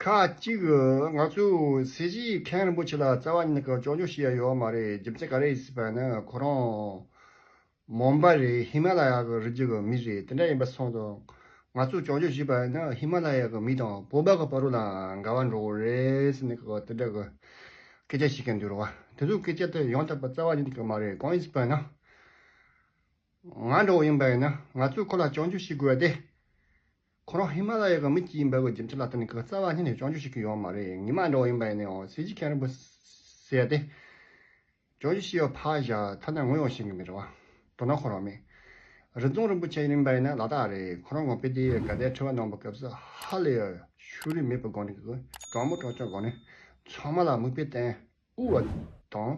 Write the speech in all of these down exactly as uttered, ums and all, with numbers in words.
ཁ་ཅིག་ང་ཚོ་སྲས་བཞི་མཁན་རིན་པོ་ཆེ་ལ་རྩ་བ་ཉིད་ནས་སྐྱོན་བརྗོད་བྱེད་ཡ་ཡོད་མ་རེད། རྒྱུ་མཚན་ག་རེ་ཡིན་ཟེར་བ་ན་ཁོ་རང་མོན་པ་རེད། ཧི་མ་ལ་ཡ་གི་རི་རྒྱུད་གི་མི་རེད། དེ་འདྲ་ཡིན་པ་སོང་ཙང་ང་ཚོ་སྐྱོན་བརྗོད་བྱས་པ་ཡིན་ན་ཧི་མ་ལ་ཡ་གི་མི་དང་བོད་པ་གི་བར་ལ་འགལ་བ་འགྲོ་གི་རེད་ཟེར་ནས་གི་དེ་འདྲ་གི་སྐད་ཆ་བཤད་མཁན་འདུག་རེད་བ། དེ་ཚོ་སྐད་ཆ་དེ་ཡང་དག་པ་རྩ་བ་ཉིད་ནས་གི་མ་རེད། གང་ཡིན་ཟེར་བ་ན། ང་འདྲ་བོ་ཡིན་པ་ཡིན་ན་ང་ཚོས་ཁོ་ལ་སྐྱོན་བརྗོད་བྱེད་དགོས་པ་དེ། ཁོ་རང་ཧི་མ་ལ་ཡ་གི་མི་གཅིག་ཡིན་པའི་རྒྱུ་མཚན་ལ་བརྟེན་ནས་གི་རྩ་བ་ཉིད་ནས་སྐྱོན་བརྗོད་བྱེད་ཀྱི་ཡོད་མ་རེད། ཉི་མ་འདྲ་བོ་ཡིན་པ་ཡིན་ནའང་སྲས་བཞི་མཁན་རིན་པོ་ཆེ་ཟེར་ཏེ། སྐྱོན་བརྗོད་བྱེད་ཡ་ཕར་བཞག་ཐ་ན་ངོ་ཡང་ཤེས་ཀྱི་མེད་རེད་བ། དོ་སྣང་ཁོ་རང་མེད། རི་རྫོང་རིན་པོ་ཆེ་ཡིན་པ་ཡིན་ན་ལ་དྭགས་རེད། ཁོ་རང་ངོ་དཔེ་དེ་དགའ་ལྡན་ཁྲི་པ་གནང་བའི་སྐབས་སུ་ཧ་ལས་ཤུགས་རིང་མེད་པའི་སྒོ་ནས་གི་དྲང་མོ་དྲང་བཅོ་སྒོ་ནས་ཚང་མ་ལ་མིག་དཔེ་བསྟན། དབུ་བ་དང་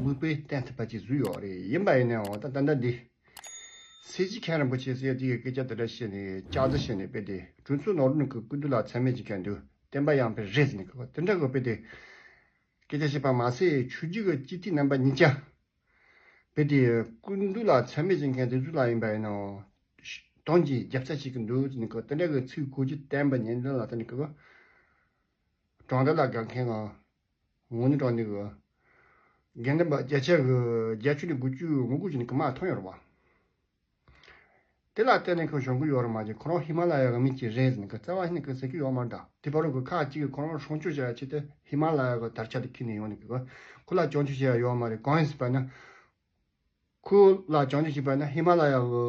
མིག་དཔེ་བསྟན་ཐུབ་པ་ཅིག་བཟོས་ཡོད་རེད། ཡིན་པ་ཡིན་ནའང་ད་ད་ལྟ་འདི་སྲས་བཞི་མཁན་རིན་པོ་ཆེ་ཟེར་དེ་གི་སྐད་ཆ་དེ་འདྲ་བཤད་ནས་ལྕགས་རྩི་བཤད་ནས་དཔེ་དེ་གྲོས་ཚོགས་ནང་ལོགས་ནས་གི་སྐུ་མདུན་ལ་མཚན་སྨད་ཅིག་བཀལ་འདུག་བསྟན་པ་ཡང་དཔེ་རེད་ཟེར་ནས་གི་དེ་འདྲ་གི་དཔེ་དེ་སྐད་ཆ་བཤད་པ་མ་ཟད་ཆོས་བརྒྱུད་ཀྱི་སྤྱི་འཐུས་རྣམ་པ་གཉིས་ཀ་དཔེ་དེ་སྐུ་མདུན་ལ་མཚན་སྨད་བྱེད་མཁན་དེ་ཚོ་ལ་ཡིན་པ་ཡིན་ནའང་དོན་གྱིས་རྒྱབ་རྩ་བྱེད་ཀྱི་འདུག་ཟེར་ནས་གི་དེ་འདྲ་གི་ཚིག་གོ་རྒྱུ་བསྟན་པ་ཉན་ལེན་ལ་ད་ནི་གི་དྲང་བདེན་ལ་དགའ་མཁན་ང་། དངོས་གནས་དྲང་གནས་ཀྱི་དགེ་འདུན་པ་བརྒྱ་ཆ་གི་བརྒྱད་ཅུ་ནས་དགུ་བཅུ་ངོ་དགུ་ཅིག་ནས་ཀྱི་མར་མཐོང་ཡོད་རེད་བ། དེ་ལ་བརྟེན་ནས་ཁོ་གཞུང་གི་ཡོད་རེད་མ་གཞི་ཁོ་རང་ཧི་མ་ལ་ཡ་གི་མི་གཅིག་རེད་ཟེར་ནས་ཀྱི་རྩ་བ་ནས་ཀྱི་ཟེར་གི་ཡོད་མ་རེད། དེ་བར་དུ་ཁག་ཅིག་གིས་ཁོ་རང་སྲུང་སྐྱོབ་བྱ་ཡ་ཆེད་དུ་ཧི་མ་ལ་ཡ་གི་དར་ཆ་དེ་ཁྱེར་ནས་ཡོང་ནས་ཀྱི་ཁོ་ལ་སྐྱོན་བརྗོད་བྱེད་ཡ་ཡོད་མ་རེད། གང་ཡིན་ཟེར་བ་ན། ཁོ་ལ་སྐྱོན་བརྗོད་བྱས་པ་ན་ཧི་མ་ལ་ཡ་གི་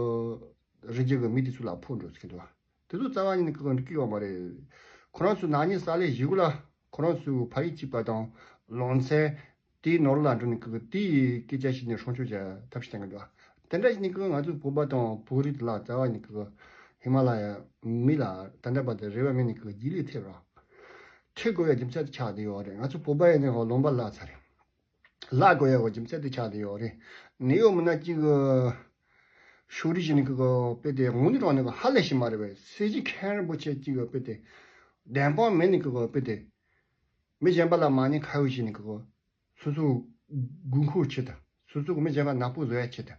རི་རྒྱུད་ཀྱི་མི་དེ་ཚོ་ལ་ཕོག་འགྲོ་ཟེར་གྱི་འདུག་དེ་ཚོ་རྩ་བ་ཉིད་ནས་ཀྱི་འགྲིག་གི་ཡོད་མ་རེད། ཁོ་རང་ཚོ་ན་ནིང་ས་ལས་གཞི་གུ་ལ་ཁོ་རང་ཚོའི་ཕ་ཡུལ་གཅིག་པ་དང་ལོ་ཚད་དེའི་ནོར་ལ་འགྲོ་ནས་ཀྱི་དེའི་སྐད་ཆ་ཞིག་ནས་སྲུང་སྐྱོབ་བྱ་ཐབས་ཤེས་བསྟན་གྱི་འདུག་དེ་འདྲ་ཞིག་ནས་ཀྱི་ང་ཚོའི་བོད་པ་དང་བོད་རིགས་དེ་ལ་རྩ་བ་ཉིད་ཀྱི་ཧི་མ་ལ་ཡ་མི་ལ་ད་ལྟ་བར་དུ་རེ་བ་མེད་ནས་ཀྱི་རྗེས་ལུས་ཐེབས་རོགས་ཐེབས་དགོས་ཡ་རྒྱུ་མཚན་དེ་ཆགས་བསྡད་ཡོད་རེད། ང་ཚོ་བོད་པ་ཡིན་ནའི་ཧོ་ལུང་པ་ལ་ཚ་རེད། ལ་དགོས་ཡ་གི་རྒྱུ་མཚན་དེ་ཆགས་བསྡད་ཡོད་རེད། ནེའུ་མི་ན་གཅིག་གི་ཕྱོགས་རིས་བྱས་ནས་ཀྱི་དཔེ་དེ་དངོས་གནས་དྲང་གནས་ཀྱི་ཧ་ལས་ཤིག་མ་རེད་པས། སྲས་བཞི་མཁན་རིན་པོ་ཆེ་གཅིག་གི་དཔེ་དེ་བདེན་དཔང་མེད་ནས་ཀྱི་དཔེ་དེ་མི་གཞན་པ་ལ་མ་ཉེས་ཁ་གཡོགས་བྱས་ནས་ཀྱི་སོ་སོ་དགོས་མཁོ་ཆེད་དུ་སོ་སོ་གི་མི་གཞན་པ་ནག་པོ་བཟོ་ཡ་ཆེད་དུ་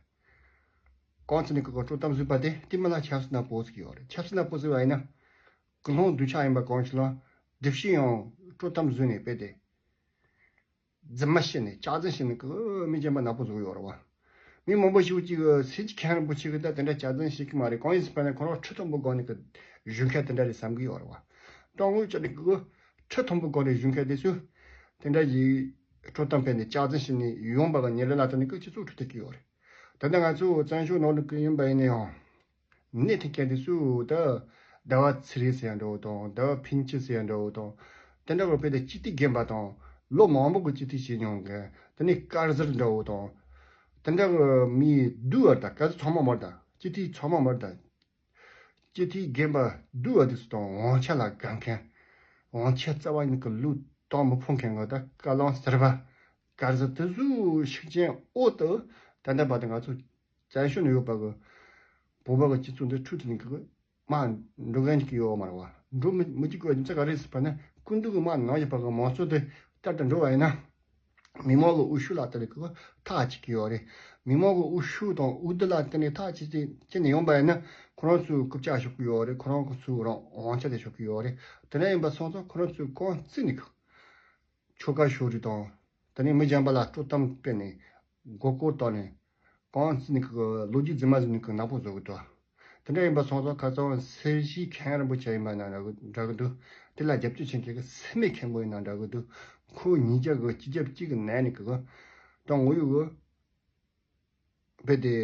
གང་ཚེ་ནས་ཀྱི་དཀྲོག་གཏམ་བཟོས་པ་དེ་དེ་མི་ལ་ཆབ་སྲིད་ནག་པོ་ཟེར་གྱི་ཡོད་རེད། ཆབ་སྲིད་ནག་པོ་ཟེར་བ་ཡིན་ན་ཀུན་སློང་སྡུག་ཅག་ཡིན་པ་གང་ཞིག་ལ་སྒྲིབ་བྱེད་ཡང་དཀྲོག་གཏམ་བཟོས་ནས་དཔེ་དེ། རྫུན་མ་བཤད་ནས་སྐྱག་རྫུན་བཤད་ནས་ཀྱི་མི་གཞན་པ་ནག་པོ་བཟོ་གི་ཡོད་རེད་བ། མི་མང་པོ་ཞིག་ཅིག་གི་སྲས་བཞི་མཁན་རིན་པོ་ཆེ་གི་ད་དེ་འདྲ་སྐྱག་རྫུན་བཤད་ཀྱི་མ་རེད། གང་ཡིན་ཟེར་བ་ན་ཁོ་རང་ཁྲི་མཐོན་པོ་སྒང་ནས་ཀྱི་བཞུགས་མཁན་དེ་འདྲ་རེད་བསམ་གི་ཡོད་རེད་བ། དྲང་མོ་བྱས་ནས་ཀྱི་ཁྲི་མཐོན་པོ་སྒང་ནས་བཞུགས་མཁན་དེ་ཚོས་དེ་འདྲ་ཞིག་དཀྲོག་གཏམ་སྤེལ་ནས་སྐྱག་རྫུན་བཤད་ནས་ཡོང་བ་གི་ཉེ་ལམ་ལ་ད་ནི་ཀྱི་སྤྱི་ཚོགས་ཁྲོད་དུ་སྐྱེས་ཡོད་རེད། ད་ལྟ་ང་ཚོ་བཙན་བྱོལ་ནང་ལ་ཀྱི་ཡིན་པ་ཡིན་ན་ཡང་། གནས་ཐིག་ཅན་དེ་ཚོ་ད་ཟླ་བ་ཚེ་རིང་ཟེར་ཡ་འདྲ་བོ་དང་ཟླ་བ་ཕུན་སྐྱིད་ཟེར་ཡ་འདྲ་བོ་དང་། དེ་འདྲ་བོ་དཔེ་དེ་སྤྱི་འཐུས་རྒན་པ་དང་ལོ་མང་པོ་གི་སྤྱི་འཐུས་བྱས་མྱོང་མཁན་དེ་ནས་དཀར་ཟུར་འདྲ་བོ་དང་། དེ་འདྲ་བོ་མི་བསྡུ་བར་དང་དཀར་ཟུར་ཚང་མ་མར་དང་སྤྱི་འཐུས་ཚང་མ་མར་དང་། སྤྱི་འཐུས་རྒན་པ་བསྡུ་བ་དེ་ཚོ་དང་དབང་ཆ་ལ་དགའ་མཁན། དབང་ཆ་རྩ་བ་ཉིད་ཀྱི་ལུགས་དང་མི་ཕོད་མཁན་གི་ད་བཀའ་བློན་ཟུར་པ་དཀར་ཟུར་དེ་ཚོའི་ཤུགས་རྐྱེན་འོག་ཏུ་ད་ལྟ་བར་དུ་ང་ཚོ་བཙན་བྱོལ་ནང་ཡོད་པ་གི་བོད་པ་གི་སྤྱི་ཚོགས་འདི་འཕྲུལ་དུ་ནི་གི་མ་འགྲོ་མཁན་ཅིག་ཡོད་མ་རེད་བ། འགྲོ་མི་མི་བཅུག་གི་རྒྱུ་མཚན་ག་རེ་ཟེར་བ་ན་སྐུ་མདུན་གི་མ་ནང་བཞིན་པ་གི་མང་ཚོགས་དེ་ལྟར་དུ་འགྲོ་བ་ཡིན་ན། མི་མང་གི་འོས་ཤོག་ལ་ལྟ་ནས་ཀྱི་ཐག་གཅོད་ཀྱི་ཡོད་རེད། མི་མང་གི་འོས་ཤོག་དང་འོས་བསྡུ་ལ་ལྟ་ནས་ཐག་གཅོད་ཀྱི་ནས་ཡོང་པ་ཡིན་ན་ཁོ་རང་ཚོའི་རྐུབ་ཀྱག་ཤོར་གྱི་ཡོད་རེད། ཁོ་རང་ཚོའི་རང་དབང་ཆ་དེ་ཤོར་གྱི་ཡོད་རེད། དེ་འདྲ་ཡིན་པ་སོང་ཙང་ཁོ་རང་ཚོས་རྐང་བཙུགས་ནས་ཀྱི་ཆོལ་ཁ་ཕྱོགས་རིས་དང་དེ་ནས་མི་གཞན་པ་ལ་དཀྲོག་གཏམ་སྤེལ་ནས་མགོ་སྐོར་བཏང་ནས་རྐང་བཙུགས་ནས་ཀྱི་ལོ་རྒྱུས་རྫུན་མ་བཟོས་ནས་ཀྱི་ནག་པོ་བཟོ་གི་འདུག་དེ་འདྲ་ཡིན་པ་སོང་ཙང་ཁ་སང་སྲས་བཞི་མཁན་རིན་པོ་ཆེ་ཡིན་པ་ན་འདྲ་གི་འདྲ་གི་འདུག་དེ་ལ་རྒྱབ་སྐྱོར་བྱེད་མཁན་གྱི་སེམས་མེད་མཁན་པོ་ཡིན་ན་འདྲ་གི་འདུག་ཁོ་ཉིས་བརྒྱ་གི་སྤྱི་ཁྱབ་གཅིག་གི་ནང་ནས་གི་དང་ངོ་ཡོད་གི་བེད་དེ་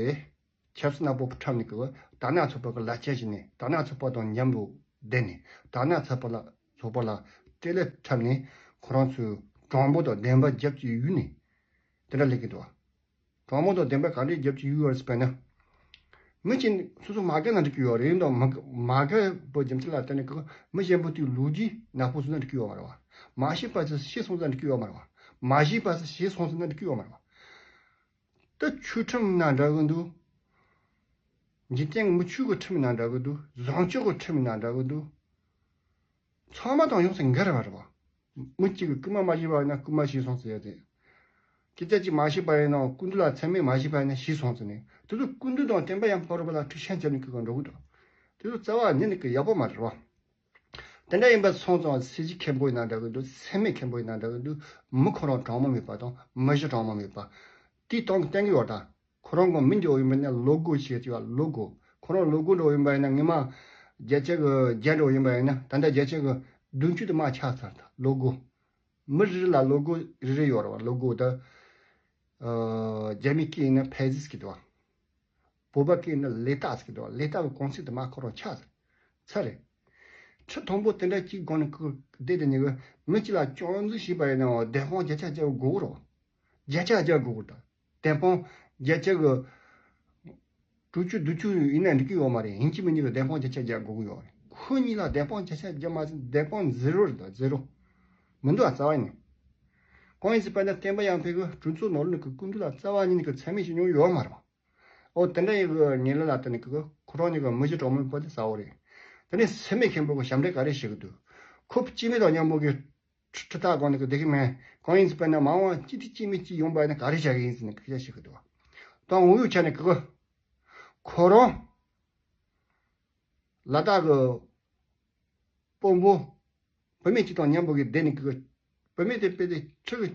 ཆབ་སྲིད་ནག་པོ་འཁྲབ་ནས་གི་དར་ནག་ཚོགས་པ་གི་ལ་ཆ་བྱས་ནས་དར་ནག་ཚོགས་པ་དང་མཉམ་དུ་བསྡད་ནས་དར་ནག་ཚོགས་པ་ལ་ཚོགས་པ་ལ་སྤྲེལ་ལད་འཁྲབ་ནས་ཁོ་རང་ཚོའི་དྲང་པོ་དང་བདེན་པ་རྒྱབ་ཀྱི་ཡུལ་ནས་དེ་འདྲ་ལས་ཀྱི་འདུག་དྲང་མོ་དང་བདེན་པ་ག་འདྲའི་རྒྱབ་ཀྱི་ཡུལ་བར་སྤེལ་ན། མི་གཅིག་སོ་སོ་མ་རྒན་ན་འགྲིག་གི་ཡོད་རེད། ཡིན་དང་མ་མ་རྒན་པོ་རྒྱུ་མཚན་ལ་བརྟེན་ནས་ཀྱི་མི་གཞན་པོ་དེའི་ལོ་རྒྱུས་ནག་པོ་བཟོས་ན་འགྲིག་གི་ཡོད་མ་རེད་བ། མ་ཤེས་པ་ཚོས་ཤེས་སོང་ཙང་འགྲིག་གི་ཡོད་མ་རེད་བ། མ་ཤེས་པ་ཚོས་ཤེས་སོང་ཙང་འགྲིག་གི་ཡོད་མ་རེད་བ། ད་ཆོས་ཁྲིམས་ན་འདྲ་གི་འདུག་འཇིག་རྟེན་མི་ཆོས་ཀྱི་ཁྲིམས་ན་འདྲ་གི་འདུག་བཟང་སྤྱོད་ཀྱི་ཁྲིམས་ན་འདྲ་གི་འདུག་ཚང་མ་དང་ཡོངས་སུ་འགལ་བ་རེད་བ། མི་གཅིག་གིས་རྐུན་མ་མ་བྱས་པ་ཡིན་ན་རྐུན་མ་བྱས་སོང་ཟེར་ཡ་དེ། ཁྱེད་ཅག་གཅིག་མ་བྱས་པ་ཡིན་ན་སྐུ་མདུན་ལ་མཚན་སྨད་མ་བྱས་པ་ཡིན་ན་བྱས་སོང་ཟེར་ནས་དེ་ཚོ་སྐུ་མདུན་དང་བསྟན་པ་ཡར་འཕེལ་རོགས་པ་ལ་ཁྲིམས་ཤན་བརྒྱབ་ནས་ཀྱི་འགྲོ་གི་འདུག་དེ་ཚོ་རྩ་བ་ཉིད་ནས་ཀྱི་ཡག་པོ་མ་རེད་བ། དེ་འདྲ་ཡིན་པ་སོང་ཙང་སྲིད་ཞི་མཁན་པོ་ཡིན་ན་འདྲ་གི་འདུག་སེམས་མེད་མཁན་པོ་ཡིན་ན་འདྲ་གི་འདུག་མི་ཁོ་རང་དྲང་མོ་མེད་པ་དང་མི་གཞི་དྲང་མོ་མེད་པ། དེའི་སྟེང་གི་བསྟན་གི་ཡོད་ད། ཁོ་རང་གི་མི་འགྱུར་བ་ཡིན་པ་ན་ལོ་གོ་ཞེས་བྱ་བ་ལོ་གོ། ཁོ་རང་ལོ་གོ་འགྲོ་ཡིན་པ་ཡིན་ན་ངེད་མ་བརྒྱ་ཆ་གི་བརྒྱ་འགྲོ་ཡིན་པ་ཡིན་ན་ད་ལྟ་བརྒྱ་ཆ་གི་བདུན་ཅུ་དུ་མ་ཆག་ཚར་ད་ལོ་གོ། མི་རེ་རེ་ལ་ལོ་གོ་རེ་རེ་ཡོད་རེད་བ། ལོ་གོ་ད། ཨ། རྒྱ་མི་སྐད་ཡིན་ན་ཕེ་ཟིས་ཀྱི་འདུག་བ། བོད་པ་སྐད་ཡིན་ན་ལེ་ཏག་ཟེར་གྱི་འདུག་བ། ལེ་ཏག་གི་གོང་ཚད་དུ་མ་ཁོ་རང་ཆག་ཚར་རེད། ཁྲི་མཐོན་པོ་དེ་འདྲ་གཅིག་སྒང་ནས་ཁུར་བསྡད་དེ་ཉིན་གི་མི་གཅིག་ལ་སྐྱོན་འཛུགས་བྱས་པ་ཡིན་ན་བདེན་དཔང་བརྒྱ་ཆ་བརྒྱ་དགོས་ཀྱི་རེད་བ། བརྒྱ་ཆ་བརྒྱ་དགོས་ཀྱི་རེད་ད། བདེན་དཔང་བརྒྱ་ཆ་གི་དྲུག་ཅུ་བདུན་ཅུ་ཡིན་ན་འགྲིག་གི་ཡོད་མ་རེད། ཡིན་གཅིག་མིན་གཅིག་ལ་བདེན་དཔང་བརྒྱ་ཆ་བརྒྱ་དགོས་ཀྱི་ཡོད་རེད། ཁོ་གཉིས་ལ་བདེན་དཔང་བརྒྱ་ཆ་བརྒྱ་མ་ཟིན་བདེན་དཔང་ཛི་རོ་རེད་ད། ཛི་རོ་མི་འདུག་ཨ། རྩ་བ་ནས། གང་ཡིན་ཟེར་བ་ན་བསྟན་པ་ཡར་འཕེལ་གི་གྲོས་ཚོགས་ནང་ལོགས་ནས་གི་སྐུ་མདུན་ལ་རྩ་བ་ཉིད་ནས་གི་མཚན་སྨད་བྱེད་མྱོང་ཡོད་མ་རེད་བ། ཨོ་དེ་འདྲ་ཡི་གི་ཉིན་ལ་ལ་དེ་ནས་གི་ཁོ་རང་ཉིད་གི་མི་གཞི་གྲོགས་མོའི་བུ་དེ་ཟ་བོ་རེད། དེ་ནས་སེམས་མེད་མཁན་པོ་གི་ཞབས་འདྲེན་ག་རེ་བྱེད་གི་འདུག་ཁོ་སྐྱེ་དམན་དང་མཉམ་པོ་གི་ཁྲི་ཁྲི་ཐག་སྒང་ནས་གི་བསྡད་གི་མེད། གང་ཡིན་ཟེར་བ་ན་མ་འོངས་སྐྱིད་དེ་སྐྱེ་མི་གཅིག་ཡོང་བ་ཡིན་ན་ག་རེ་བྱ་གི་ཡིན་ཟེར་ནས་སྐད་ཆ་བཤད་གི་འདུག་ད་དངོས་ཡོད་ཆ་ནས་གི་ཁོ་རང་ལ་དྭགས་གི་དཔོན་པོ་བུད་མེད་གཅིག་དང་མཉམ་པོ་གི་བསྡད་ནས་གི་བུད་མེད་དེ་དཔེ་དེ་ཁྲི་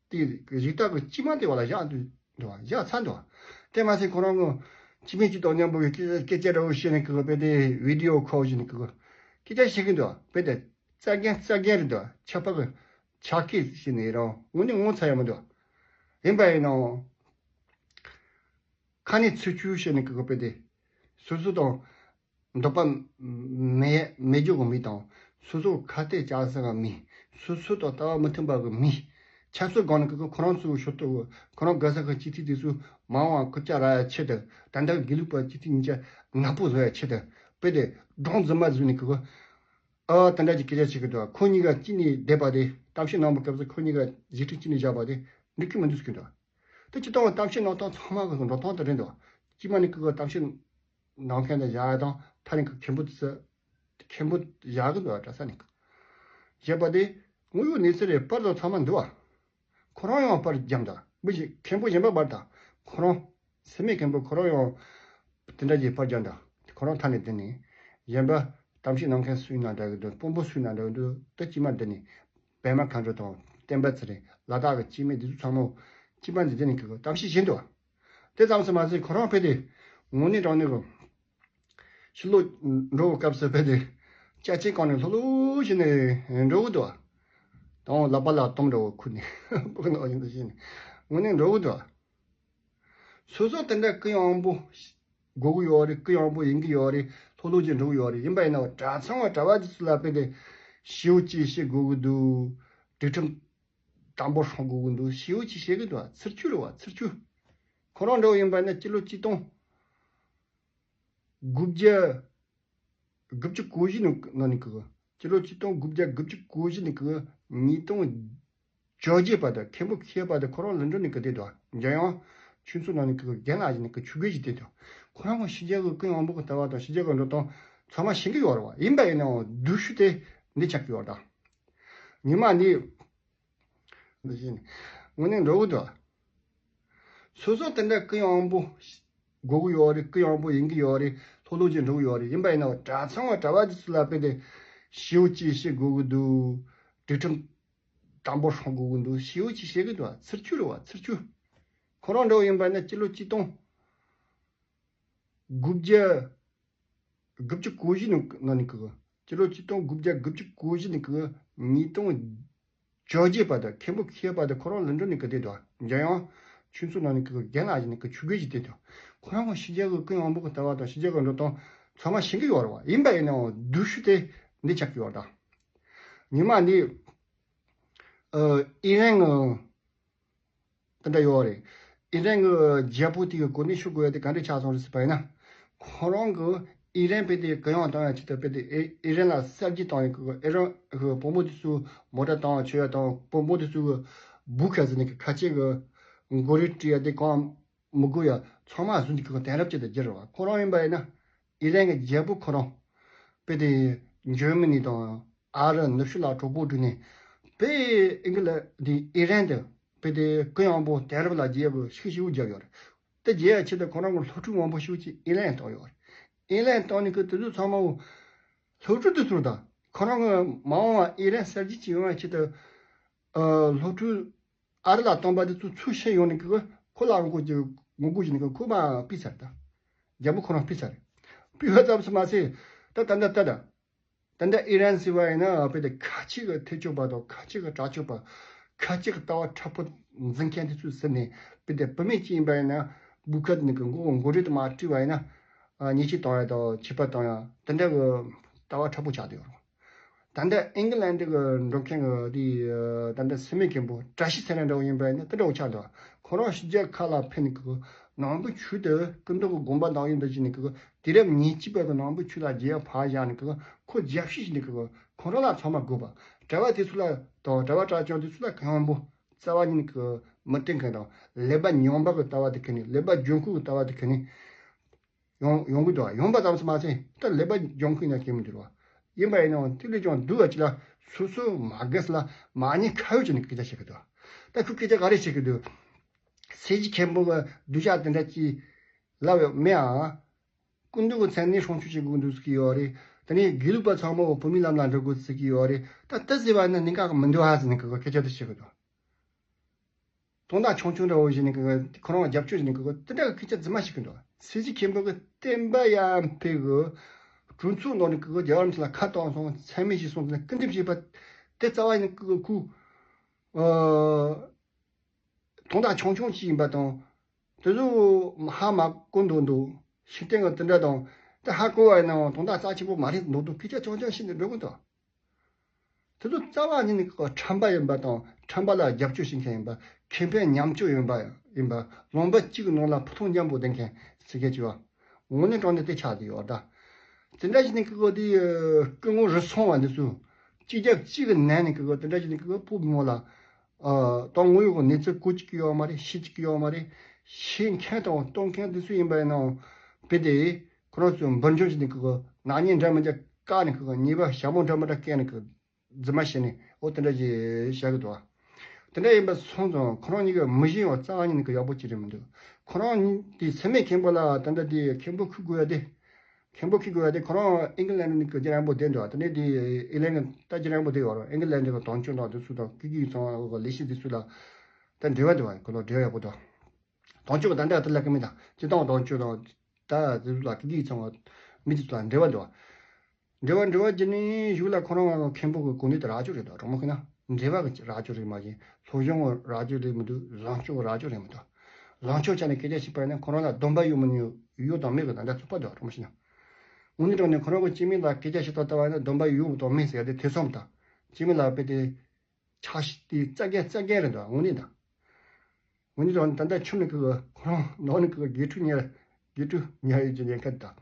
གི་དེ་གཞི་བདག་གི་སྐྱེས་མ་དེ་བ་ལ་བཞག་འདུག་འདུག་བ། བཞག་ཚར་འདུག་བ། དེ་མ་ཟད་ཁོ་རང་གི་སྐྱེས་དམན་གཅིག་དང་མཉམ་པོ་གི་སྐད་སྐད་ཆ་འདྲ་བོ་བཤད་ནས་གི་དཔེ་དེ་བི་ཌི་ཡོ་ཁོལ་བྱས་ནས་གི་སྐད་ཆ་བཤད་གི་འདུག་བ། དཔེ་དེ་རྩ་རྒན་རྩ་རྒན་རེད་འདུག་བ། ཆགས་པ་གི་ཆགས་སྐད་བཤད་ནས་རང་དངོས་གནས་ངོ་ཚ་ཡ་མི་འདུག་བ། ཡིན་པ་ཡིན་ནའང་། ཁ་ནས་ཚིག་ཆུ་བཤད་ནས་གི་དཔེ་དེ། སོ་སོ་དང་འདོད་པ་མེད་མེད་རྒྱུ་གི་མི་དང་། སོ་སོ་ཁ་གཏད་བཅག་ས་གི་མི། སོ་སོ་དང་ལྟ་བ་མི་མཐུན་པ་གི་མི། ཆབ་སྲིད་སྒང་ནས་གི་ཁོ་རང་ཚོའི་ཞོར་དུ་ཁོ་རང་དགའ་ས་གི་སྤྱི་འཐུས་དེ་ཚོ་མ་འོངས་སྐུ་ལྕགས་རག་ཡ་ཆེད་དུ། ད་ལྟ་དགེ་ལུགས་པ་སྤྱི་འཐུས་གཉིས་ཆ་ནག་པོ་བཟོ་ཡ་ཆེད་དུ། དཔེ་དེ་སྒྲུང་རྫུན་མ་བཟོས་ནས་གི་ཨ་དེ་འདྲ་གི་སྐད་ཆ་བཤད་གི་འདུག་ཁོ་གཉིས་ཀ་གཅིག་ནས་བསྡད་པ་དེ་གཏམ་བཤད་གནང་བའི་སྐབས་སུ་ཁོ་གཉིས་ཀ་བརྗེ་ཁྲི་གཅིག་ནས་བཞག་པ་དེ་འགྲིག་གི་མི་འདུག་ཟེར་གི་འདུག་དེ་སྤྱིར་བཏང་གཏམ་བཤད་གནང་སྟངས་ཚང་མ་གི་འགྲོ་སྟངས་དེ་རེད་འདུག་སྤྱི་མ་ནས་ཀི་གི་གཏམ་བཤད་གནང་མཁན་དེ་བཞག་ཡ་དང་མཐའ་ནས་ཀི་མཁན་པོ་དེ་ཚོ་མཁན་པོ་བཞག་གི་འདུག་ག་གྲྭ་ས་ནས་ཀི་བཞག་པ་དེ་དངོས་ཡོད་གནས་ཚུལ་རེད། པར་དང་ཚང་མ་འདུག་བ། ཁོ་རང་ཡང་པར་བརྒྱབ་འདུག་མི་ཞིག་མཁན་པོ་གཞན་པ་པར་དང་ཁོ་རང་སེམས་མེད་མཁན་པོ་ཁོ་རང་ཡང་དེ་འདྲ་གྱི་པར་བརྒྱབ་འདུག་ཁོ་རང་མཐའ་ནས་དེ་ནས་གཞན་པ་གཏམ་བཤད་གནང་མཁན་སུ་ཡིན་ན་འདྲ་གི་འདུག་དཔོན་པོ་སུ་ཡིན་ན་འདྲ་གི་འདུག་ད་སྤྱི་མ་འདི་ནས་པད་མ་མཁའ་འགྲོ་དང་བསྟན་པ་ཚེ་རིང་ལ་དྭགས་ཀྱི་སྐྱེ་དམན་འདི་ཚོ་ཚང་མ་སྤྱི་མ་འདི་འདི་ནས་གི་གཏམ་བཤད་བྱེད་འདུག་དེ་ཙམ་ཙམ་མ་ཟད་ཁོ་རང་ཕེབས་ཏེ་དངོས་གནས་དྲང་གནས་གི་ཕྱི་ལོགས་འགྲོ་བའི་སྐབས་སུ་ཕེབས་ཏེ་ཅ་ཆས་གང་ནས་ལྷོད་ལྷོད་བྱས་ནས་འགྲོ་གི་འདུག་དང་ལག་པ་ལ་དོམ་འདྲ་བོ་ཁུར་ནས་ཕུག་ནག་བཞིན་དུ་བྱས་ནས་དངོས་གནས་འགྲོ་གི་འདུག་སོ་སོ་དེ་འདྲ་གུ་ཡངས་པོ་དགོས་ཀྱི་ཡོད་རེད། གུ་ཡངས་པོ་ཡིན་གྱི་ཡོད་རེད། ལྷོད་ལྷོད་ཀྱིས་འགྲོ་གི་ཡོད་རེད། ཡིན་པ་ཡིན་ན་གྲྭ་ཚང་བ་གྲྭ་པ་དེ་ཚོ་ལ་ཕེབས་ཏེ་ཞེ་པོ་ཅིག་བཤད་དགོས་ཀྱི་འདུག་སྒྲིག་ཁྲིམས་དམ་པོ་སྲུང་དགོས་ཀྱི་འདུག་ཞེ་པོ་ཅིག་བཤད་ཀྱི་འདུག་ཚུར་ཆུ་རེད་བ། ཚུར་ཆུ། ཁོ་རང་འདྲ་བོ་ཡིན་པ་ཡིན་ན་སྤྱི་ལོ་གཅིག་སྟོང་དགུ་བརྒྱ་དགུ་བཅུ་གོ་བཞི་ནང་ནང་ནས་གི་སྤྱི་ལོ་གཅིག་སྟོང་དགུ་བརྒྱ་དགུ་བཅུ་གོ་བཞི་ནས་གི་ཉིས་སྟོང་བཅོ་བརྒྱད་བར་དུ། མཁན་པོ་ཁྱེད་བར་དུ་ཁོ་རང་ལུང་འདྲེན་ནས་གི་བསྡད་འདུག་འཇམ་དབྱངས་ཆོས་མཚོ་ནང་ནས་གི་རྒན་ལགས་ཞིག་ནས་གི་ཆོས་རྒན་ཞིག་བསྡད་འདུག་ཁོ་རང་གི་ཕྱི་རྒྱལ་གི་ཀུན་དབང་པོ་གི་ལྟ་བ་དང་ཕྱི་རྒྱལ་གི་འགྲོ་སྟངས་ཚང་མ་ཤེས་ཀྱི་ཡོད་རེད་བ། ཡིན་པ་ཡིན་ནའང་སྡུག་ཤོས་དེ་འདི་ཆགས་ཀྱི་ཡོད་རེད་ད། ཉི་མ་འདི་འདི་བཞིན་དངོས་གནས་འགྲོ་གི་འདུག་སོ་སོ་དེ་འདྲ་གུ་ཡངས་པོ་དགོས་ཀྱི་ཡོད་རེད། གུ་ཡངས་པོ་ཡིན་གྱི་ཡོད་རེད། ལྷོད་ལྷོད་ཀྱིས་འགྲོ་གི་ཡོད་རེད། ཡིན་པ་ཡིན་ན་གྲྭ་ཚང་བ་གྲྭ་པ་དེ་ཚོ་ལ་དཔེ་དེ་ཞེ་པོ་ཅིག་བཤད་དགོས་ཀྱི་འདུག་སྒྲིག་ཁྲིམས་དམ་པོ་སྲུང་དགོས་ཀྱི་འདུག་ཞེ་པོ་ཅིག་བཤད་ཀྱི་འདུག་ཚུར་ཆུ་རེད་བ། ཚུར་ཆུ། ཁོ་རང་འདྲ་བོ་ཡིན་པ་ཡིན་ན་སྤྱི་ལོ་གཅིག་སྟོང་དགུ་བརྒྱ་དགུ་བཅུ་གོ་བཞི་ནང་ནང་ནས་གི་སྤྱི་ལོ་གཅིག་སྟོང་དགུ་བརྒྱ་དགུ་བཅུ་གོ་བཞི་ནས་གི་ཉིས་སྟོང་བཅོ་བརྒྱད་བར་དུ། མཁན་པོ་ཁྱེད་བར་དུ་ཁོ་རང་ལུང་འདྲེན་ནས་གི་བསྡད་འདུག་འཇམ་དབྱངས་ཆོས་མཚོ་ནང་ནས་གི་རྒན་ལགས་ཞིག་ནས་གི་ཆོས་རྒན་ཞིག་བསྡད་འདུག་ཁོ་རང་གི་ཕྱི་རྒྱལ་གི་ཀུན་དབང་པོ་གི་ལྟ་བ་དང་ཕྱི་རྒྱལ་གི་འགྲོ་སྟངས་ཚང་མ་ཤེས་ཀྱི་ཡོད་རེད་བ། ཡིན་པ་ཡིན་ནའང་སྡུག་ཤོས་དེ་འདི་ཆགས་ཀྱི་ཡོད་རེད་ད། ཉི་མ་འདི་ཨ་ཨི་རན་གི་དེ་འདྲ་ཡོད་རེད། ཨི་རན་གྱི་རྒྱལ་པོ་དེ་གི་གོ་གནས་ཤོར་དགོས་ཡ་དེ་ག་འདྲ་ཆགས་སོང་རེད་ཟེར་བ་ཡིན་ན། ཁོ་རང་གི་ཨི་རན་དཔེ་དེ་གུ་ཡངས་བཏང་ཡ་ཆེད་དུ་དཔེ་དེ་ཨི་ཨི་རན་ལ་གསར་བརྗེ་བཏང་ཡ་གི་ཨི་རན་གི་བུ་མོ་དེ་ཚོ་མོ་ཊ་བཏང་བ་ཆོད་ཡ་དང་བུ་མོ་དེ་ཚོ་གི་བུ་ཁ་ཟེར་ནས་གི་ཁ་ཆེ་གི་མགོ་རིལ་བྲིས་ཡ་དེ་གང་མི་དགོས་ཡ་ཚང་མ་བཟོས་ནས་གི་གི་དེང་རབས་ཅན་དུ་བསྒྱུར་བ། ཁོ་རང་ཡིན་པ་ཡིན་ན། ཨི་རན་གྱི་རྒྱལ་པོ་ཁོ་རང་དཔེ་དེ་འཇར་མ་ནི་དང་ཨ་རི་ནུབ་ཕྱོགས་ལ་གྲོགས་པོ་བསྒྲིགས་ནས་དཔེ་ཨིན་གི་ལ་དེ་ཨི་རན་དུ་དཔེ་དེ་གུ་ཡངས་པོ་དེང་རབས་ལ་རྒྱལ་གི་ཤུགས་ཤུགས་རྒྱབ་ཡོད་རེད། དེ་རྒྱལ་ཡ་ཆེད་དུ་ཁོ་རང་གི་སློབ་ཕྲུག་མང་པོ་ཤུགས་ཀྱིས་ཨི་རན་བཏང་ཡོད་རེད། ཨི་རན་བཏང་ནས་གི་དེ་ཚོ་ཚང་མ་བོ་སློབ་ཕྲུག་དེ་ཚོར་དང་ ཁོ་རང་གི་མ་འོངས་པ་ཨི་རན་གསར་བརྗེ་ཅིག་ཡོང་བའི་ཆེད་དུ། ཨ། སློབ་ཕྲུག་ཨ་རི་ལ་བཏང་པ་དེ་ཚོ་ཚུར་བཤད་ཡོང་ནས་ཀྱི་ཁོ་ལ་ངོ་རྒོལ་གྱི་ངོ་རྒོལ་བྱས་ནས་ཀྱི་ཁོ་མར་ཕུད་ཚར་ད། རྒྱལ་པོ་ཁོ་རང་ཕུད་ཚར་རེད། ཕུད་པ་ཙམ་དུ་མ་ཟད། ད་ད་ད་ད་ད། ད་ལྟ་ཨི་རན་ཟེར་བ་ཡིན་ན་དཔེ་དེ་ཁ་ཆེ་གི་ཐེ་ཆོད་པ་དང་ཁ་ཆེ་གི་དྲག་སྤྱོད་པ། ཁ་ཆེ་གི་ལྟ་བ་མཁྲེགས་པོ་འཛིན་མཁན་དེ་ཚོའི་ཟུར་ནས། དཔེ་དེ་བུད་མེད་ཅིག་ཡིན་པ་ཡིན་ན་སྦུག་ཁ་ནས་གི་མགོ་མགོ་རིལ་དུ་མར་བཀྲུས་པ་ཡིན་ན། ཨ། ཉེས་ཆད་གཏོང་ཡ་དང་ཆད་པ་གཏོང་ཡ་དེ་འདྲ་གི་ལྟ་བ་མཁྲེགས་པོ་ཆགས་བསྡད་ཡོད་རེད། ད་ལྟ་ཨིང་ལན་གྱི་འགྲོ་མཁན་གྱི་དེ། ད་ལྟ་སི་མི་མཁན་པོ་བཀྲ་ཤིས་ཚེ་རིང་འདྲ་བོ་ཡིན་པ་ཡིན་ན་དེ་འདྲ་བོ་ཆགས་འདུག་ཁོ་རང་ཕྱི་རྒྱལ་ཁག་ལ་ཕེབས་ནས་གི་ནང་པའི་ཆོས་དེ་སྐུ་མདུན་གྱི་དགོངས་པ་དང་ཡིན་འདུག་ཅེས་ནས་གི་དུས་རབས་ཉེར་གཅིག་པ་གི་ནང་པའི་ཆོས་ལ་རྒྱལ་བ་ཕར་བཞག་ནས་གི་ཁོ་རྒྱབ་བཤུད་བྱས་ནས་གི་ཁོ་རང་ལ་ཚང་མ་དགོས་པ། གྲྭ་པ་དེ་ཚོ་ལ་དང་གྲྭ་པ་གྲྭ་རྐྱང་དེ་ཚོ་ལ་གང་ཡོང་པོ་རྩ་བ་ཉིད་ནས་གི་མི་སྟེར་མཁན་དང་། ལེགས་པ་ཉམས་པ་གི་ལྟ་བ་དེ་ཁྱེར་ནས། ལེགས་པ་སྦྱོང་ཁུངས་ཀྱི་ལྟ་བ་དེ་ཁྱེར་ནས། ཡོང་ཡོང་གི་འདུག་ཡོང་པ་ཙམ་དུ་མ་ཟད་ད་ལེགས་པ་སྦྱོང་མཁན་ཡང་སྐྱེ་མི་འགྱུར་བ། ཡིན་པ་ཡིན་ནའང་དེ་ལས་ཀྱང་སྡུག་པ་ཅིག་ལ་སོ་སོ་མ་རྒས་ལ་མ་ཉེས་ཁ་གཡོག་བྱས་ནས་སྐད་ཆ་བཤད་གི་འདུག་ད་ཁོས་སྐད་ཆ་ག་རེ་བཤད་གི་འདུག་སྲིད་ཞི་མཁན་པོ་གི་སྡུག་ཅག་དེ་འདྲ་ཅིག་ལབ་ཡོད་མེད་ཨ། སྐུ་མདུན་གྱི་མཚན་གནས་སྲུང་སྐྱོབ་བྱེད་དགོས་འདུག་ཟེར་གི་ཡོད་རེད། དེ་ནས་དགེ་ལུགས་པ་ཚང་མ་བོད་མིའི་ལམ་ལ་འགྲོ་དགོས་ཟེར་གི་ཡོད་རེད། ད་ལྟ་ཟེར་བ་ན་གནད་འགག་མི་འདུག་ཨ་ཟེར་ནས་ཁོས་སྐད་ཆ་དེ་བཤད་གི་འདུག་དོན་དག་ཆུང་ཆུང་འདྲ་བོ་བྱས་ནས་ཀྱི་ཁོ་རང་ལ་རྒྱབ་སྐྱོར་བྱས་ནས་ཀྱི་དེ་འདྲ་གི་སྐད་ཆ་རྫུན་མ་བཤད་གི་འདུག་སྲིད་ཞི་མཁན་པོ་གི་བསྟན་པ་ཡར་འཕེལ་གི་གྲོས་ཚོགས་ནང་ནས་ཀྱི་རྒྱལ་བ་རིན་པོ་ཆེ་ལ་ཁ་བཏང་སོང་། མཚན་སྨད་བྱས་སོང་ཟེར་ནས་སྐུར་འདེབས་བྱས་པ་དེ་རྩ་བ་ནས་ཀྱི་ཁོ། ཨ། དོན་དག་ཆུང་ཆུང་ཅིག་ཡིན་པ་དང་། དེ་ཚོ་ཧ་མ་གོ་འདུག་འདུག་ཤེས་ལྡན་གྱི་དེ་འདྲ་དང་། དེ་ཧ་གོ་བ་ཡིན་ནའང་དོན་དག་རྩ་ཆེན་པོ་མ་རེད་འདུག་འདུག་སྐད་ཆ་རྐྱང་རྐྱང་བཤད་ནས་འགྲོ་གི་འདུག་དེ་ཚོ་རྩ་བ་ཉིད་ནས་ཁྲམ་པ་ཡིན་པ་དང་། ཁྲམ་པ་ལ་རྒྱབ་སྐྱོར་བྱེད་མཁན་ཡིན་པ། ཁེ་ཕན་མཉམ་སྤྱོད་ཡིན་པ་ཡིན་པ། ལུང་པ་གཅིག་གི་ནང་ལ་ཕུ་ཐུང་མཉམ་པོ་ལྡན་མཁན་ཟེར་མཁན་ཅིག་བ། དངོས་གནས་དྲང་གནས་དེ་ཆགས་བསྡད་ཡོད་ད། དེ་འདྲ་ཞིག་ནས་ཀྱི་གོ་དེ་སྐུ་ངོ་རུ་སོང་བ་འདི་ཚོ་གཅིག་རྒྱབ་གཅིག་གི་ནང་ནས་ཀྱི་གོ་དེ་འདྲ་ཞིག་ནས་ཀྱི་གོ་བུ་མོ་ལ། ཨ། ད་དངོས་ཡོད་ཀྱི་གནས་ཚུལ་གོ་ཅིག་གི་ཡོད་མ་རེད། ཤེས་ཅིག་གི་ཡོད་མ་རེད། ཤེས་མཁན་དང་སྟོན་མཁན་དེ་ཚོ་ཡིན་པ་ཡིན་ནའང་དཔེ་དེ། ཁོ་རང་ཚོའི་འབུར་འཇོམས་བྱས་ནས་ཀྱི་གོ་ནག་ཉེས་འདྲ་མི་འདྲ་བཀག་ནས་ཀྱི་གོ་ཉེས་པ་ཞྭ་མོ་འདྲ་མི་འདྲ་བཀལ་ནས་ཀྱི་རྫུན་མ་བཤད་ནས་འོ་དེ་འདྲ་ཞིག་བཤད་གི་འདུག་དེ་འདྲ་ཡིན་པ་སོང་ཙང་ཁོ་རང་གཉིས་ཀྱི་མི་གཞི་ཡང་རྩ་བ་ཉིད་ནས་ཀྱི་ཡག་པོ་ཅིག་རེད་མི་འདུག་ཁོ་རང་གཉིས་དེ་སེམས་མེད་མཁན་པོ་ལ་ད་ལྟ་དེ་མཁན་པོ་ཁུར་དགོས་ཡ་དེ། མཁན་པོ་ཁུར་དགོས་ཡ་དེ་ཁོ་རང་ཨིང་ལན་ནས་ཀྱི་རྒྱ་རིང་པོ་བསྡད་འདུག་དེ་ནས་དེ་ཨི་ལན་ད་རྒྱ་རིང་པོ་བསྡད་ཡོད་རེད། ཨིང་ལན་གྱི་དོན་གཅོད་དང་དེ་ཚོ་དང་སྐད་ཡིག་ཚང་བ་ལས་བྱེད་དེ་ཚོ་ལ་ད་འབྲེལ་བ་འདུག་བ། ཁོ་ལ་འབྲེལ་བ་ཡག་པོ་འདུག་དོན་གཅོད་ད་ལྟ་དེ་ལ་ཀི་མི་དང་སྤྱི་བཏང་དོན་གཅོད་དང་ད་དེ་ཚོ་ལ་སྐད་ཡིག་ཚང་བ་མི་དེ་ཚོ་ལ་འབྲེལ་བ་འདུག་འབྲེལ་བ་འབྲེལ་བ་བརྒྱུད་ནས་གཞུག་ལ་ཁོ་རང་མཁན་པོ་གི་གོ་གནས་དེ་རག་རྒྱུ་རེད་དོ། དྲང་མོ་ཁོ་ན་འབྲེལ་བ་གི་རག་རྒྱུ་རེད་མ་གཞི་སློབ་སྦྱོང་རག་རྒྱུ་རེད་མི་འདུག་བཟང་སྤྱོད་རག་རྒྱུ་རེད་མི་འདུག་བཟང་སྤྱོད་ཆ་ནས་སྐད་ཆ་བཤད་པ་ཡིན་ན་ཁོ་རང་ལ་སྡོམ་པ་ཡོད་མི་ཡོད་ཡོད་དང་མེད་གི་ད་ལྟ་ཚོད་དཔག་འདུག་དྲང་མོ་བཤད་ན། དངོས་གནས་དྲང་གནས་ཁོ་རང་གི་སྐྱེ་དམན་ལ་སྐད་ཆ་བཤད་སྟངས་ལྟ་བ་ཡིན་ན་སྡོམ་པ་ཡོད་དང་མེད་ཟེར་ཡ་དེ་ཐེ་ཚོམ་དང་། སྐྱེ་དམན་ལ་དཔེ་དེ། ཆགས་ཤིག་དེ་རྩ་འགེངས་རྩ་འགེངས་རེད་འདུག་དངོས་གནས་དང་། དངོས་གནས་དང་ད་ལྟ་ཁྱིམ་ནས་ཀི་གི་ཁོ་རང་ནང་ནས་ཀི་གི་དགེ་ཕྲུག་ཉར། དགེ་ཕྲུག་ཉར་ཡོད་ཀྱི་ཉེན་ཁ་དང་།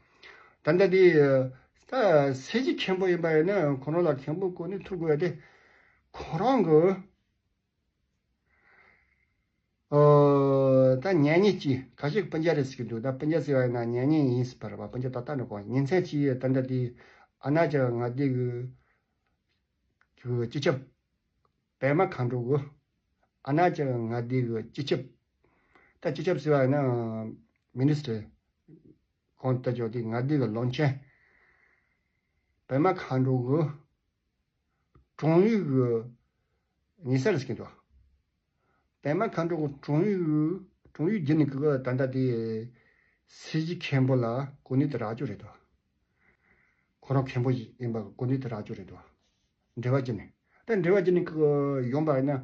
ད་ལྟ་དེ་ད་སྲིད་ཞི་མཁན་པོ་ཡིན་པ་ཡིན་ན་ཁོ་རང་ལ་མཁན་པོ་གོ་གནས་ཐོབ་དགོས་ཡ་དེ། ཁོ་རང་གི་ཨོ་ད་མྱ་ངན་གྱིས་ཁ་ཤས་སྤུན་ཀྱག་རེད་ཟེར་གི་འདུག་ད་སྤུན་ཀྱག་ཟེར་བ་ཡིན་ན་མྱ་ངན་ཡིན་ཟེར་བ་རེད་པ། སྤུན་ཀྱག་ཏག་ཏག་འགྲོ་གོ་ཉིན་མཚན་གྱིས་ད་ལྟ་དེ་ཨ་ན་ཅག་ང་དེ་གི་གི་སྤྱི་ཁྱབ། པད་མ་མཁའ་འགྲོ་གི་ཨ་ན་ཅག་ང་དེ་གི་སྤྱི་ཁྱབ། ད་སྤྱི་ཁྱབ་ཟེར་བ་ཡིན་ན་མི་ནི་སི་ཊར་གང་ལྟར་ཅོག་དེ་ང་དེ་གི་བློན་ཆེན་པད་མ་མཁའ་འགྲོ་གི་དྲུང་ཡིག་གི་ཉེ་སར་ཟིན་འདུག་པད་མ་མཁའ་འགྲོ་གི་དྲུང་ཡིག་དྲུང་ཡིག་བརྒྱུད་ནས་གི་ད་ལྟ་དེ་སྲིད་ཞི་མཁན་པོ་ལ་གོ་གནས་དེ་རག་རྒྱུ་རེད་དོ། ཁོ་རང་མཁན་པོ་ཞིག་ཡིན་པ་གི་གོ་གནས་དེ་རག་རྒྱུ་རེད་དོ། འབྲེལ་བ་བརྒྱུད་ནས། ད་འབྲེལ་བ་བརྒྱུད་ནས་གི་ཡོང་པ་ཡིན་ན་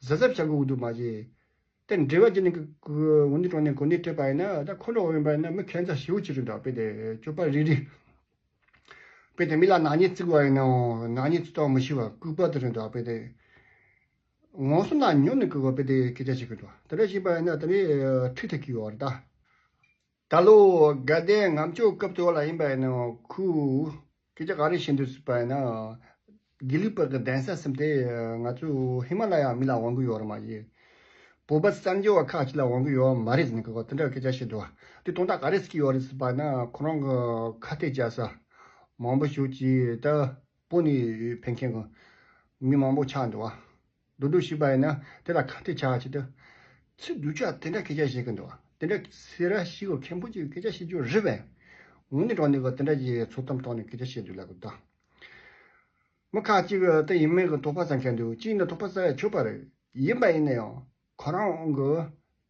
གཟབ་གཟབ་བྱ་དགོས་འདུག་མ་གཞི། ད་འབྲེལ་བ་བརྒྱུད་ནས་གི་གི་འོ་འདི་དྲང་ནས་གོ་གནས་སྤྲད་པ་ཡིན་ན་ད་ཁོ་འདྲ་བོ་ཡིན་པ་ཡིན་ན་མི་ཁྱད་མཚར་ཞེ་པོ་ཅིག་རེད་འདུག་དཔེ་དེ་སྤྱོད་པ་རིག་རིག་དཔེ་དེ་མི་ལ་ནག་ཉེས་བརྩི་དགོས་ཡིན་ནའང་ནག་ཉེས་བརྩི་སྟངས་མི་ཤེས་པ་ལྐུགས་པ་དེ་རེད་འདུག་དཔེ་དེ་ངོ་སོ་ན་ཉོ་ནས་གི་དཔེ་དེ་སྐད་ཆ་བཤད་གི་འདུག་དེ་འདྲ་བྱས་པ་ཡིན་ན་དེ་ནས་འཁྲུག་ཐུབ་ཀྱི་ཡོད་རེད་ད། ད་ལོ་དགའ་ལྡན་ལྔ་མཆོད་སྐབས་དེ་བ་ལ་ཡིན་པ་ཡིན་ནའང་ཁོས་སྐད་ཆ་ག་རེ་བཤད་འདུག་ཟེར་པ་ཡིན་ན། དགེ་ལུགས་པ་གི་གདན་ས་གསུམ་དེ་ང་ཚོ་ཧི་མ་ལ་ཡ་མི་ལ་དབང་གི་ཡོད་རེད་མ་གཞི། བོད་པ་གསར་འབྱོར་བ་ཁག་ཅིག་ལ་དབང་གི་ཡོད་མ་རེད་ཟེར་ནས་ཁོ་དེ་འདྲ་སྐད་ཆ་བཤད་འདུག་དེ་དོན་དག་ག་རེ་ཟེར་གི་ཡོད་རེད་ཟེར་པ་ན་ཁོ་རང་གི་ཁ་གཏད་བཅག་ས་མང་པོ་ཞིག་ཅིག་ད་བོད་ནས་ཕེབས་མཁན་གི་མི་མང་པོ་ཆགས་འདུག་བ། འགྲོ་འགྲོ་བྱས་པ་ཡིན་ན་དེ་ལ་ཁ་གཏད་བཅག་ཆེད་དུ་ཚིག་སྡུག་ཅག་དེ་འདྲ་སྐད་ཆ་བཤད་གི་འདུག་དེ་འདྲ་སེ་ར་བྱེས་གི་མཁན་པོ་ཅིག་སྐད་ཆ་བཤད་རྒྱུ་རེད་པས། འོ་ནི་དྲང་ནས་གི་དེ་འདྲ་ཅིག་ཚོད་གཏམ་བཏང་ནས་སྐད་ཆ་བཤད་འདུག་ལབ་གི་འདུག་མི་ཁ་ཅིག་གི་དེ་ཡིན་མིན་གི་དོགས་པ་ཟ་མཁན་འདུག་གཅིག་ནི་དོགས་པ་ཟ་ཡ་ཆོག་པ་རེད། ཡིན་པ་ཡིན་ན་ཡང་ཁོ་རང་གི་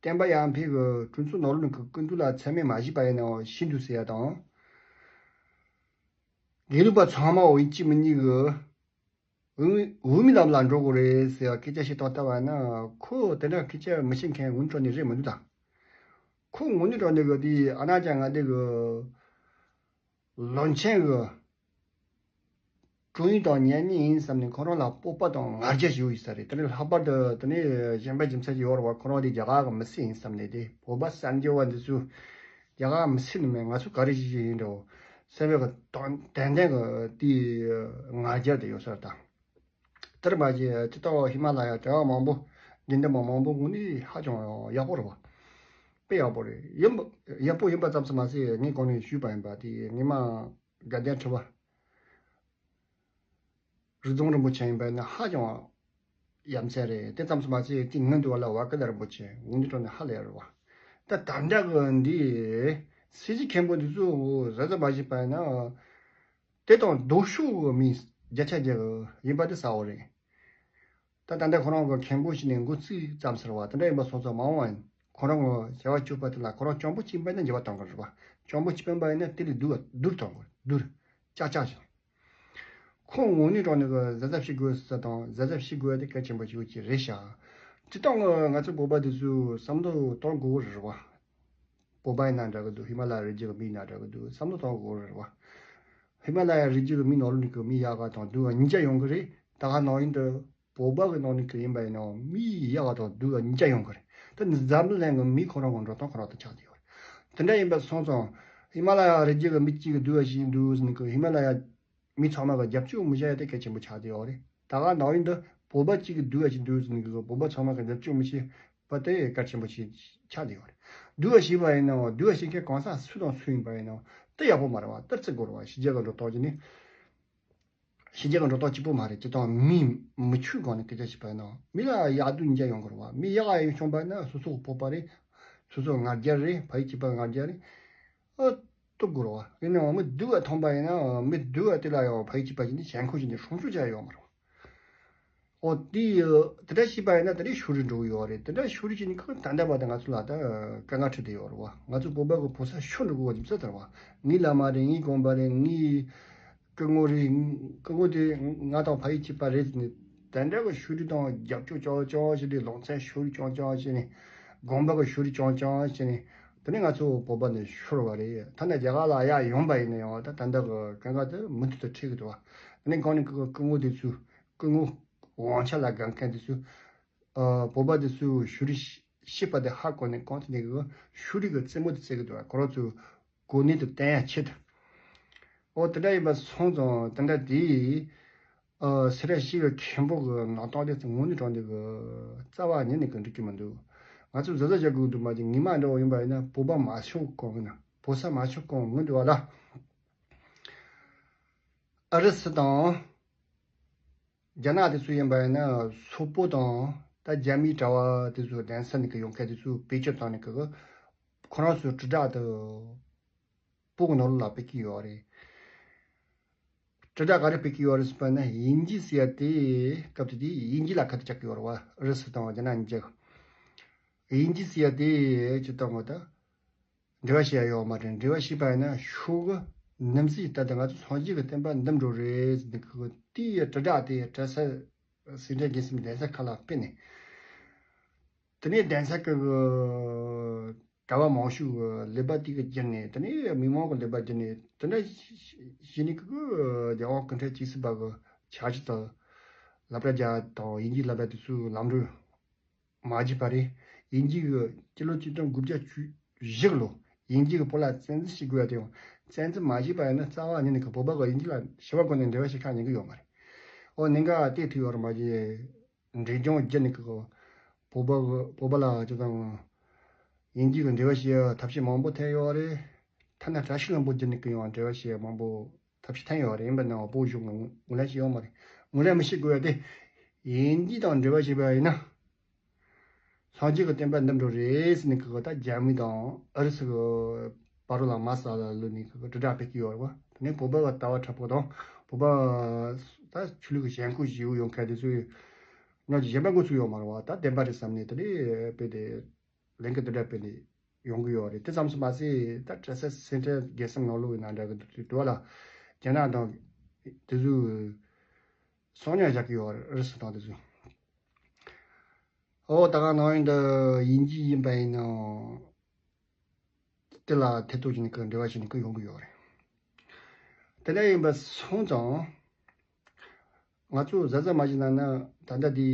བསྟན་པ་ཡར་འཕེལ་གི་གྲོས་ཚོགས་ནང་ལོགས་ཀྱི་སྐུ་མདུན་ལ་མཚན་སྨད་མ་བྱས་པ་ཡིན་ན་ཡང་ཤི་འདུག་ཟེར་ཡ་དང་། དགེ་ལུགས་པ་ཚང་མ་འོ་ཡིན་གཅིག་མིན་གཉིས་གི་འོས་འོས་མིའི་ལམ་ལ་འགྲོ་དགོས་རེད་ཟེར་བ་སྐད་ཆ་ཞིག་བཏང་བཏང་བ་ན། ཁོ་དེ་འདྲ་སྐད་ཆ་མི་བཤད་མཁན་དངོས་གནས་དྲང་གནས་རེད་མི་འདུག་ད། ཁོ་དངོས་གནས་དྲང་གནས་གི་དེ་ཨ་ན་ཅག་ང་འདི་གི་ལོ་ཆེན་གི་ཀྲུང་ཡིན་དང་ཉན་ཉན་ཡིན་བསམ་ནས་ཁོ་རང་ལ་སྤོབས་པ་དང་ང་རྒྱལ་ཞིག་ཡོད་ས་རེད། དེ་ནས་ལྷག་པར་དུ་དེ་ནས་གཞན་པ་རྒྱུ་མཚན་ཅིག་ཡོད་རེད་བ། ཁོ་རང་དེ་རྒྱ་གར་གི་མི་སེར་ཡིན་བསམ་ནས། དེ་བོད་པ་གསར་འབྱོར་བ་འདི་ཚོས་རྒྱ་གར་མི་སེར་ནི་མིན་ང་ཚོ་ག་རེ་ཞིག་ཡིན་འགྲོ་སེམས་པའི་གི་དོན་ཏན་ཏན་གི་དེའི་ང་རྒྱལ་དེ་ཡོད་ས་རེད་ད། དེར་མ་ཟད་སྤྱི་ཚོགས་ཧི་མ་ལ་ཡ་གྲྭ་བ་མང་པོ་དགེ་འདུན་པ་མང་པོ་དངོས་གནས་ཧ་ཅང་ཡག་པོ་རེད་བ། དཔེ་ཡག་པོ་རེད། ཡིན་པ་ཡག་པོ་ཡིན་པ་ཙམ་དུ་མ་ཟད་ངས་གོང་ནས་ཞུས་པ་ཡིན་པ་དེ་ངས་མ་དགའ་ལྡན་ཁྲི་པ་རི་རྫོང་རིན་པོ་ཆེ་ཡིན་པ་ནི་ཧ་ཅང་ཡ་མཚན་རེད། དེ་ཙམ་དུ་མ་ཟད་དེ་སྔོན་དུ་བ་ལ་བ་ཀི་ལ་རིན་པོ་ཆེ་དངོས་གནས་དྲང་གནས་ཧ་ལས་རེད་བ། ད་ད་འདྲ་གི་འདི་སྲིད་ཞི་མཁན་པོ་འདི་ཚོ་གཟབ་གཟབ་མ་བྱས་པ་ཡིན་ན། དེ་དང་ལྡོག་ཕྱོགས་ཀྱི་མི་བརྒྱ་ཆ་བརྒྱ་ཡིན་པ་དེ་གསལ་བོ་རེད། ད་ད་ལྟ་ཁོ་རང་གི་མཁན་པོ་ཞིག་ནས་འགོ་བཙུགས་ཙམ་ཟེར་བ་དེ་འདྲ་ཡིན་པ་སོང་ཙང་མ་འོངས་པ་ཡིན་ཁོ་རང་གི་བྱ་བ་བཅུ་པ་དེ་ལ་ཁོ་རང་སྤྱང་པོ་གཅིག་པ་ཡིན་ན་འགྱུར་བ་གཏོང་དགོས་རེད་བ། སྤྱང་པོ་གཅིག་པ་ཡིན་ན་དེ་ལས་སྡུག་བ་སྡུག་གཏོང་དགོས་རེད། སྡུག་ཅག་ཅག་ཞིག་ཁོ་དངོས་གནས་དྲང་གནས་གི་གཟབ་གཟབ་བྱེད་དགོས་ས་དང་གཟབ་གཟབ་བྱེད་དགོས་ཡ་དེ་གལ་ཆེན་པོ་ཞིག་ཅིག་རེད་ཤག་སྤྱིར་བཏང་གི་ང་ཚོ་བོད་པ་དེ་ཚོས་བསམ་བློ་གཏོང་དགོས་རེད་བ། བོད་པ་ཡིན་ན་འདྲ་གི་འདུག་ཧི་མ་ལ་ཡ་རི་རྒྱུད་ཀྱི་མི་ཡིན་ན་འདྲ་གི་འདུག་བསམ་བློ་གཏོང་དགོས་རེད་བ། ཧི་མ་ལ་ཡ་རི་རྒྱུད་ཀྱི་མི་ནང་ལོགས་ནས་ཀྱི་མི་ཡག་ག་དང་སྡུག་ག་གཉིས་ཀ་ཡོང་གི་རེད། ད་ག་ནང་བཞིན་དུ་བོད་པ་གི་ནང་ནས་ཀྱི་ཡིན་པ་ཡིན་ནའང་མི་ཡག་ག་དང་སྡུག་ག་གཉིས་ཀ་ཡོང་གི་རེད། ད་ནི་འཛམ་བུ་གླིང་གི་མི་ཁོ་རང་གི་འགྲོ་སྟངས་ཁོ་རང་དང་ཆགས་བསྡད་ཡོད་རེད། དེ་འདྲ་ཡིན་པ་སོང་ཙང་ཧི་མ་ལ་ཡ་རི་རྒྱུད་ཀྱི་མི་གཅིག་གི་སྡུག་ག་ཞིག་འདུག་ཟེར་ནས་ཀྱི་ཧི་མ་ལ་ཡ་མི་ཚང་མ་གི་རྒྱབ་སྐྱོར་མི་བྱ་ཡ་དེ་གལ་ཆེན་པོ་ཆགས་བསྡད་ཡོད་རེད། ད་ག་ནང་བཞིན་དུ་བོད་པ་གཅིག་གི་སྡུག་ག་ཞིག་འདུག་ཟེར་ནས་ཀྱི་བོད་པ་ཚང་མ་གི་རྒྱབ་སྐྱོར་མི་བྱེད་པ་དེ་གལ་ཆེན་པོ་ཞིག་ཆགས་བསྡད་ཡོད་རེད། སྡུག་ག་ཞིག་པ་ཡིན་ནའང་སྡུག་ག་ཞིག་མཁན་གང་ཟག་སུ་དང་སུ་ཡིན་པ་ཡིན་ནའང་དེ་ཡག་པོ་མ་རེད་བ། དེར་བརྩི་དགོས་རེད་བ། ཕྱི་རྒྱལ་གི་འགྲོ་སྟངས་ཀྱི་ནི། ཕྱི་རྒྱལ་གི་འགྲོ་སྟངས་གཅིག་པོ་མ་རེད། སྤྱིར་བཏང་མི་མི་ཆོས་སྒང་ནས་སྐད་ཆ་བཤད་པ་ཡིན་ན་མི་ལ་ཡག་སྡུག་གཉིས་ཀ་ཡོང་གི་རེད་བ། མི་ཡག་ག་ཡོང་བྱུང་པ་ཡིན་ན་སོ་སོ་གི་སྤོབས་པ་རེད། སོ་སོ་ང་རྒྱལ་རེད། ཕ་ཡུལ་གཅིག་པ་ང་རྒྱལ་རེད། ཨ། སྟོབས་དགོས་རེད་བ། ཡིན་ནའང་མི་སྡུག་ག་མཐོང་པ་ཡིན་ན་མི་སྡུག་ག་དེ་ལ་ཡང་ཕ་ཡུལ་གཅིག་པ་ཞིག་ནས་ཞེན་ཁོག་ཞིག་ནས་སྲུང་སྐྱོབ་བྱ་ཡོད་མ་རེད་བ། ཨོ་དེ་ཡི་དེ་འདྲ་བྱས་པ་ཡིན་ན་དེ་འདྲའི་ཕྱོགས་རིས་འགྲོ་གི་ཡོད་རེད། དེ་འདྲ་ཕྱོགས་རིས་ཀྱི་ནི་ཁོ་ད་ལྟ་བར་དུ་ང་ཚོ་ལ་ད་དཀའ་ངལ་འཕྲད་བསྡད་ཡོད་རེད་བ། ང་ཚོ་བོད་པ་གི་ཕོ་གསར་ཤོར་འགྲོ་གི་ཡོད་རྒྱུ་མཚན་དེ་རེད་བ། ངའི་བླ་མ་རེད། ངའི་དགོན་པ་རེད། ངའི་སྐུ་ངོ་རེད། སྐུ་ངོ་དེ་ང་དང་ཕ་ཡུལ་གཅིག་པ་རེད་ཟེར་ནས་དེ་འདྲ་གི་ཕྱོགས་རིས་དང་རྒྱབ་སྐྱོར་རྐྱང་རྐྱང་བྱས་ཏེ་ལུང་ཚན་ཕྱོགས་རིས་རྐྱང་རྐྱང་བྱས་ནས་དགོན་པ་གི་ཕྱོགས་རིས་རྐྱང་རྐྱང་བྱས་ནས་དེ་ནས་ང་ཚོ་བོད་པ་ནས་ཤོར་བ་རེད། ཐ་ན་རྒྱ་གར་ལ་ཡར་ཡོང་པ་ཡིན་ན་ཡང་ད་ད་ལྟ་གི་དཀའ་ངལ་དེ་མུ་མཐུད་དུ་འཕྲད་ཀྱི་འདུག་བ། དེ་ནས་གང་ནས་སྐུ་སྐུ་ངོ་དེ་ཚོས་སྐུ་ངོ་དབང་ཆ་ལ་དགའ་མཁན་དེ་ཚོས་ཨ་བོད་པ་དེ་ཚོའི་ཕྱོགས་རིས་ཤེས་པ་དེ་ཧ་གོ་ནས་གང་དེ་ནས་གི་ཕྱོགས་རིས་གི་རྩེད་མོ་དེ་རྩེ་གི་འདུག་བ། ཁོ་རང་ཚོའི་གོ་གནས་དེ་བརྟན་ཡ་ཆེད་དུ། ཨོ་དེ་འདྲ་ཡིན་པ་སོང་ཙང་དེ་འདྲ་དེ་ཨ་སེ་ར་བྱེས་གི་མཁན་པོ་གི་ནང་སྟངས་དེ་ཚོ་དངོས་གནས་དྲང་གནས་གི་རྩ་བ་ཉིད་ནས་གི་འགྲིག་གི་མི་འདུག་ང་ཚོ་གཟབ་གཟབ་བྱ་དགོས་འདུག་མ་གཞི་ངེས་མ་འདྲ་བོ་ཡིན་པ་ཡིན་ན་བོད་པ་མ་ཤོང་གོང་གི་ན་བོད་ས་མ་ཤོང་གོང་གི་འདུག་བ་ལ། ཨ་རི་སི་དང་རྒྱ་ནག་དེ་ཚོ་ཡིན་པ་ཡིན་ན་སོག་པོ་དང་ད་རྒྱ་མིའི་གྲྭ་བ་དེ་ཚོ་གདན་ས་ནས་ཀྱི་ཡོང་མཁན་དེ་ཚོ་བེད་སྤྱོད་བཏང་ནས་ཀྱི་ཁོ་རང་ཚོའི་དྲིལ་བསྒྲགས་དེ་བོད་ཀྱི་ནང་ལོགས་ལ་སྤེལ་གྱི་ཡོད་རེད། དྲིལ་བསྒྲགས་ག་རེ་སྤེལ་གྱི་ཡོད་རེད་ཟེར་བ་ན་དབྱིན་ཇི་ཟེར་ཡ་དེ་སྐབས་དེ་དུས་དབྱིན་ཇི་ལ་ཁ་གཏད་བཅག་གི་ཡོད་རེད་བ། ཨ་རི་སི་དང་རྒྱ་ནག་གཉིས་ཀ་དབྱིན་ཇི་ཟེར་ཡ་དེ་ཅི་ལྟ་བུ་ད། འབྲེལ་བ་བྱེད་ཡ་ཡོད་མ་རེད། འབྲེལ་བ་བྱས་པ་ཡིན་ན་ཤོག་གུ་ནིམ་སི་ད་ལྟ་ང་ཚོ་སངས་རྒྱས་ཀྱི་བསྟན་པ་འདུམ་འགྲོ་རེད་ཟེར་ནས་ཁོ་དེའི་དྲིལ་བསྒྲགས་དེ་གྲྭ་ས་སེ་འབྲས་དགེ་གསུམ་གདན་ས་ཁག་ལ་སྤེལ་ནས། དེ་ནས་གདན་ས་ཁག་གི་གྲྭ་བ་མང་ཤོས་ཀྱི་ཀླད་པ་དེ་གི་བསྒྱུར་ནས་དེ་ནས་མི་མང་གི་ཀླད་པ་བསྒྱུར་ནས་དེ་འདྲ་བྱས་ནས་ཁོ་གི་རྒྱལ་དབང་སྐུ་ཕྲེང་བཅུ་གསུམ་པ་གི་ཕྱག་བཞེས་དང་སློབ་གྲྭ་རྒྱག་དང་དབྱིན་ཇིའི་སློབ་གྲྭ་དེ་ཚོའི་ལམ་འགྲོ། མ་བརྒྱུད་པ་རེད། དབྱིན་ཇི་གི་སྤྱི་ལོ་ཆིག་སྟོང་དགུ་བརྒྱ་བཅུ་བཞི་ལོ་དབྱིན་ཇི་གི་བོད་ལ་བཙན་འཛུལ་བྱེད་དགོས་ཡ་དེ་ཡང་བཙན་འཛུལ་མ་བྱས་པ་ཡིན་ན་རྩ་བ་ཉིད་ནས་ཀྱི་བོད་པ་གི་དབྱིན་ཇི་ལ་ཞི་བ་གོ་ནས་འབྲེལ་བ་བྱེད་ཁག་ཉན་གི་ཡོད་མ་རེད། ཨོ་གནད་འགག་དེ་ཐུག་ཡོད་རེད། མ་གཞི་འབྲས་ལྗོངས་བརྒྱུད་ནས་ཀྱི་བོད་པ་གི་བོད་པ་ལ་ཅི་དང་དབྱིན་ཇི་གི་འབྲེལ་བ་བྱེད་ཡ་ཐབས་ཤེས་མང་པོ་ཐེབས་ཡོད་རེད། ཐ་ན་བཀྲ་ཤིས་ལྷུན་པོ་བརྒྱུད་ནས་ཀྱི་ཡང་འབྲེལ་བ་བྱེད་ཡ་མང་པོ་ཐབས་ཤེས་ཐོན་ཡོད་རེད། ཡིན་པ་ནའང་བོད་གཞུང་གིས་ངོས་ལེན་བྱེད་ཡོད་མ་རེད། ངོས་ལེན་མི་བྱེད་དགོས་ཡ་དེ་དབྱིན་ཇི་དང་འབྲེལ་བ་བྱས་པ་ཡིན་ན། སངས་རྒྱས་ཀྱི་བསྟན་པ་འདུམ་འགྲོ་རེད་ཟེར་ནས་ཁོ་གི་ད་རྒྱ་མི་དང་ཨ་རི་སི་གི་བར་ལ་མ་ས་ལ་ལུས་ནས་ཁོ་གི་དྲིལ་བསྒྲགས་སྤེལ་གྱི་ཡོད་རེད་བ། དེ་ནས་བོད་པ་གི་ལྟ་བ་འཁྲབ་པོ་དང་བོད་པ་ ད་ཆོས་ལུགས་ཀྱི་ཞེན་ཁོག་ཞིག་ཡོད་མཁན་དེ་ཚོས་ཉོ་ཅིག་གཞན་པ་མགོ་ཚོས་ཡོད་མ་རེད་བ། ད་བདེན་པ་རེད་བསམ་ནས་དེ་ནས་དཔེ་དེ་ལན་གི་དེ་འདྲ་དཔེ་ནས་ཡོང་གི་ཡོད་རེད། དེ་ཙམ་ཞིག་མ་ཟད་ད་གྲྭ་ས་སེ་འབྲས་དགེ་གསུམ་ནང་ལོགས་ཀྱི་ནང་འདྲ་གི་འདུག་དུས་དུ་བ་ལ་རྒྱ་ནག་དང་དེ་ཚོས་སང་ཉིན་བཞག་གི་ཡོད་རེད་ཟེར་དང་དེ་ཚོས། ཨོ་ད་ག་ནང་ཡིན་ད་ཡིན་གྱི་ཡིན་པ་ཡིན་ནའང་དེ་ལ་ཐེ་གཏོགས་བྱས་ནས་ཀྱི་འབྲེལ་བ་བྱས་ནས་ཀྱི་ཡོང་གི་ཡོད་རེད། དེ་འདྲ་ཡིན་པ་སོང་ཙང་ང་ཚོ་གཟབ་གཟབ་མ་བྱས་ན་ན་ད་ལྟ་དེ་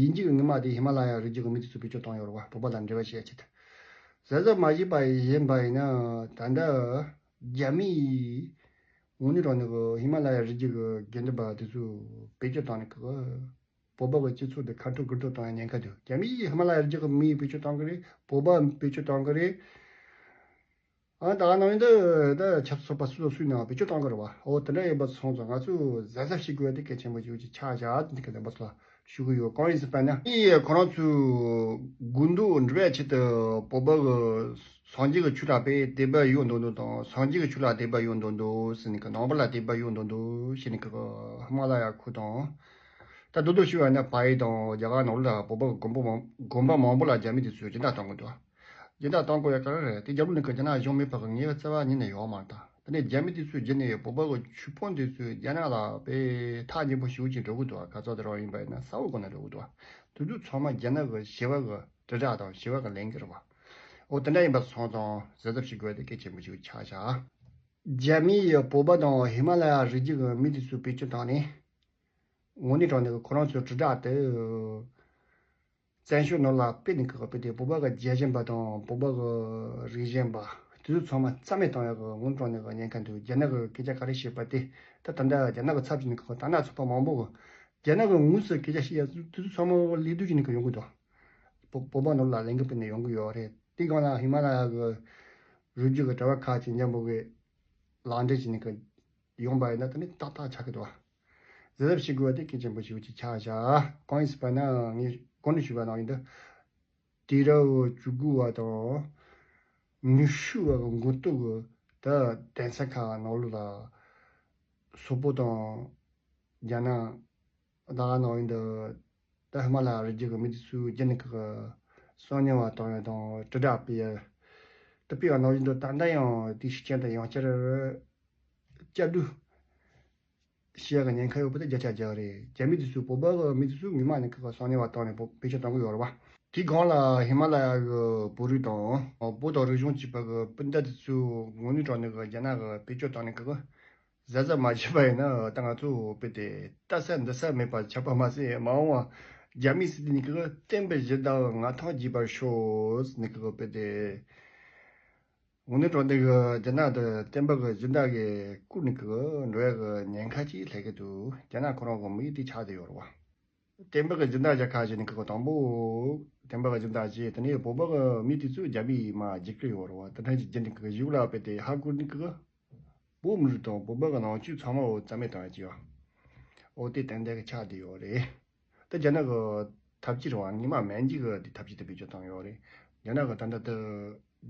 ཡིན་གྱི་ངོ་མ་དེ་ཧི་མ་ལ་ཡ་རི་རྒྱུད་ཀྱི་མི་དེ་ཚོ་བེད་སྤྱོད་བཏང་ཡོད་རེད་བ། བོད་པ་དང་འབྲེལ་བ་བྱེད་ཡ་ཆེད་དུ་གཟབ་གཟབ་མ་བྱས་པ་ཡིན་པ་ཡིན་ན་ད་ལྟ་རྒྱ་མི་ཡིས་དངོས་གནས་དྲང་གནས་ཀྱི་ཧི་མ་ལ་ཡ་རི་རྒྱུད་ཀྱི་དགེ་འདུན་པ་དེ་ཚོ་བེད་སྤྱོད་བཏང་ནས་ཀྱི་བོད་པ་གི་སྤྱི་ཚོགས་དེ་ཁ་འཕྲོག་དགུ་འཕྲོག་བཏང་ཡ་ཉེན་ཁ་འདུག་རྒྱ་མི་ཡིས་ཧི་མ་ལ་ཡ་རི་རྒྱུད་ཀྱི་མི་བེད་སྤྱོད་བཏང་གི་རེད། བོད་པ་བེད་སྤྱོད་བཏང་གི་རེད། ཨ་ད་ག་ནང་ཡིན་ད་ད་ཆབ་སྲིད་ཚོགས་པ་སུ་དང་སུའི་ནང་བེད་སྤྱོད་བཏང་གི་རེད་བ། འོ་དེ་འདྲ་ཡིན་པ་སོང་ཙང་ང་ཚོས་གཟབ་གཟབ་བྱེད་དགོས་ཡ་དེ་གལ་ཆེན་པོ་ཞིག་ཆགས་བཞག་དེ་འདྲ་གི་ལན་པ་ཚོ་ལ་ཞུ་གི་ཡོད། གང་ཡིན་ཟེར་བ་ན་ཨི་ཁོ་རང་ཚོས་དགུན་དུས་འགྲོ་བའི་ཆེད་དུ་བོད་པ་གི་སངས་རྒྱས་ཀྱི་ཆོས་ལ་དཔེ་དད་པ་ཡོད་མདོག་མདོག་དང་སངས་རྒྱས་ཀྱི་ཆོས་ལ་དད་པ་ཡོད་མདོག་མདོག་ཟེར་ནས་ཀྱི་ནང་པ་ལ་དད་པ་ཡོད་མདོག་མདོག་བྱས་ནས་ཀྱི་ཧི་མ་ལ་ཡ་ཁུལ་དང་། ད་རྡོ་རྡོ་ཞུ་བ་ན་བལ་ཡུལ་དང་རྒྱ་གར་ནང་ལོགས་ལ་བོད་པ་གི་དགོན་པ་མང་དགོན་པ་མང་པོ་ལ་རྒྱ་མི་དེ་ཚོས་སྦྱིན་བདག་གཏོང་གི་འདུག་སྦྱིན་བདག་གཏོང་དགོས་ཡ་ག་རེ་རེད། དེ་རྒྱབ་ལོགས་ནས་ཀྱི་རྒྱ་ནག་གཞུང་མེད་པ་གི་ངེས་པ་རྩ་བ་ཉིད་ནས་ཡོད་མ་རེད། ད་དེ་ནས་རྒྱ་མི་དེ་ཚོས་བརྒྱུད་ནས་བོད་པ་གི་ཆོས་དཔོན་དེ་ཚོས་རྒྱ་ནག་ལ་དཔེ་ཐག་ཉེ་པོ་ཞེ་པོ་ཅིག་འགྲོ་གི་འདུག་ག་ཚོད་དེ་རང་ཡིན་པ་ཡིན་ན་ས་འོག་གི་ནང་འགྲོ་གི་འདུག་དེ་ཚོ་ཚང་མ་རྒྱ་ནག་གི་ཞི་བ་གི་དྲིལ་བསྒྲགས་དང་ཞི་བ་གི་ལས་འགུལ་རེད་བ། འོ་དེ་འདྲ་ཡིན་པ་སོང་ཙང་གཟབ་གཟབ་བྱེད་དགོས་ཡ་དེ་གལ་ཆེན་པོ་ཞིག་ཆགས་བཞག་རྒྱ་མི་ཡིས་བོད་པ་དང་ཧི་མ་ལ་ཡ་རི་རྒྱུད་ཀྱི་མི་དེ་ཚོ་བེད་སྤྱོད་བཏང་ནས། དངོས་གནས་དྲང་གནས་ཀྱི་ཁོ་རང་ཚོའི་དྲིལ་བསྒྲགས་དེ། བཙན་བྱོལ་ནང་ལ་སྤེལ་ནས་ཀྱི་དཔེ་དེ་བོད་པ་གི་རྒྱལ་ཞེན་པ་དང་བོད་པ་གི་རིགས་ཞེན་པ་དེ་ཚོ་ཚང་མ་རྩ་མེད་བཏང་ཡག་གི་དངོས་གནས་དྲང་གནས་ཀྱི་ཉེན་ཁ་འདུག་རྒྱ་ནག་གི་སྐད་ཆ་ག་རེ་བཤད་པ་དེ་ད་ད་ལྟ་རྒྱ་ནག་གི་ཚབ་བྱས་ནས་ཀྱི་ད་ནང་ཚོགས་པ་མང་པོ་གི་རྒྱ་ནག་གི་ངོས་སུ་སྐད་ཆ་བཤད་ཡག་དེ་ཚོ་ཚང་མ་ལེགས་སྒྲུབ་བྱས་ནས་ཀྱི་ཡོང་གི་འདུག་བོད་བོད་པ་ནང་ལ་ལས་འགུལ་སྤེལ་ནས་ཡོང་གི་ཡོད་རེད། དེ་སྒང་ལ་ཧི་མ་ལ་ཡ་གི་རི་རྒྱུད་ཀྱི་གྲྭ་བ་ཁག་ཅིག་མཉམ་པོ་གི་ལག་འབྲེལ་བྱས་ནས་ཀྱི་ཡོང་པ་ཡིན་ན་དེ་ནི་ཏག་ཏག་ཆགས་ཀྱི་འདུག་བ། གཟབ་གཟབ་བྱེད་དགོས་པ་དེ་གལ་ཆེན་པོ་ཞིག་ཅིག་ཆགས་བཞག་གང་ཡིན་ཟེར་བ་ན་ངས་གོང་ནས་ཞུས་པ་ནང་བཞིན་དུ། དུས་རབས་བཅུ་དགུ་བ་དང་ཉི་ཤུ་བ་གི་འགོ་སྟོད་ཀྱི་ད་གདན་ས་ཁག་ནང་ལོགས་ལ་སོག་པོ་དང་རྒྱ་ནག་ད་ག་ནང་བཞིན་དུ་ད་ཧི་མ་ལ་ཡ་རི་རྒྱུད་ཀྱི་མི་དེ་ཚོའི་རྒྱུན་ནས་ཀྱི་གསང་ཉུལ་བ་བཏང་ཡ་དང་དྲིལ་བསྒྲགས་སྤེལ་ཡ། ད་སྤེལ་བ་ནང་བཞིན་དུ་ད་ལྟ་ཡང་དེའི་ཤུགས་རྐྱེན་དང་ཡང་བསྐྱར་བསྐྱར་ཟློས་བྱེད་ཡ་གི་ཉེན་ཁ་ཡོད་པ་དེ་བརྒྱ་ཆ་བརྒྱ་རེད། རྒྱ་མི་དེ་ཚོས་བོད་པ་གི་མི་དེ་ཚོས་སྔོན་མ་ནས་ཀྱི་གསང་ཉུལ་བ་བཏང་ནས་བོད་བེད་སྤྱོད་གཏོང་གི་ཡོད་རེད་བ། དེའི་སྒང་ལ་ཧི་མ་ལ་ཡ་གི་བོད་རིགས་དང་བོད་དང་རིག་གཞུང་གཅིག་པ་གི་སྤུན་ཟླ་དེ་ཚོས་དངོས་གནས་དྲང་གནས་ཀྱི་རྒྱ་ནག་གི་བེད་སྤྱོད་བཏང་ནས་ཀྱི་གཟབ་གཟབ་མ་བྱས་པ་ཡིན་ན་ད་ང་ཚོ་དཔེ་དེ་ལྟ་ས་འདི་ས་མེད་པ་ཆགས་པ་མ་ཟད་མ་འོངས་པ་རྒྱ་མིས་ཟེར་ནས་ཀྱི་བསྟན་པའི་གཞི་བདག་མངའ་ཐང་རྒྱས་པར་ཤོག་ཟེར་ནས་ཀྱི་དཔེ་དེ་དངོས་གནས་དྲང་གནས་ཀྱི་རྒྱ་ནག་དེ་བསྟན་པ་གི་སྦྱིན་བདག་གིས་བཀུར་ནས་ཀྱི་འགྲོ་ཡ་གི་ཉེན་ཁ་ཅིག་སླེབས་ཀྱི་འདུག་རྒྱ་ནག་ཁོ་རང་གི་དམིགས་ཡུལ་དེ་ཆགས་བསྡད་ཡོད་རེད་བ། བསྟན་པ་གི་སྦྱིན་བདག་རྒྱལ་ཁབ་ཅིག་ནས་ཀྱི་དང་པོ་བསྟན་པ་གི་སྦྱིན་བདག་ཅིག་དེ་ནས་བོད་པ་གི་མི་དེ་ཚོས་རྒྱ་མིའི་མ་རྒྱུག་གི་ཡོད་རེད་བ། དེ་འདྲ་ཅིག་བརྒྱུད་ནས་ཀྱི་གཞུག་ལ་དཔེ་དེ་ཧ་གོ་ནས་ཀྱི་བོད་མི་རིགས་དང་བོད་པ་གི་ནང་ཆོས་ཚང་མ་འོ་རྩ་མེད་བཏང་ཡ་ཅིག་ཡོད། འོ་དེ་ཏན་ཏན་གྱི་ཆགས་བསྡད་ཡོད་རེད། ད་རྒྱ་ནག་གི་ཐབས་ཇུས་རེད་བ། སྔོན་མ་མན་ཇུ་གི་དེ་ཐབས་ཇུས་དེ་བེད་སྤྱོད་བཏང་ཡོད་རེད། རྒྱ་ནག་གི་ད་ལྟ་དེ་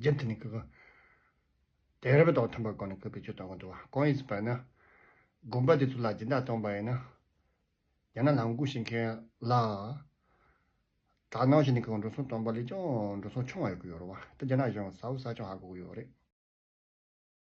རྒྱུན་མཐུད་ནས་ཀྱི་དེང་རབས་དང་མཐུན་པའི་སྒོ་ནས་ཀྱི་བེད་སྤྱོད་གཏོང་གི་འདུག་བ། གང་ཡིན་ཟེར་བ་ན་དགོན་པ་དེ་ཚོ་ལ་སྦྱིན་བདག་བཏང་པ་ཡིན་ན་རྒྱ་ནག་ལ་ངོ་རྒོལ་བྱེད་མཁན་ལ་དག་སྣང་བྱས་ནས་ཀྱི་འགྲོ་སོང་བཏང་པ་ལས་ཀྱང་འགྲོ་སོང་ཆུང་བ་ཡོད་ཀྱི་ཡོད་རེད་བ། ད་རྒྱ་ནག་གཞུང་ས་འོག་ས་ཆུང་ཧ་གོ་གི་ཡོད་རེད།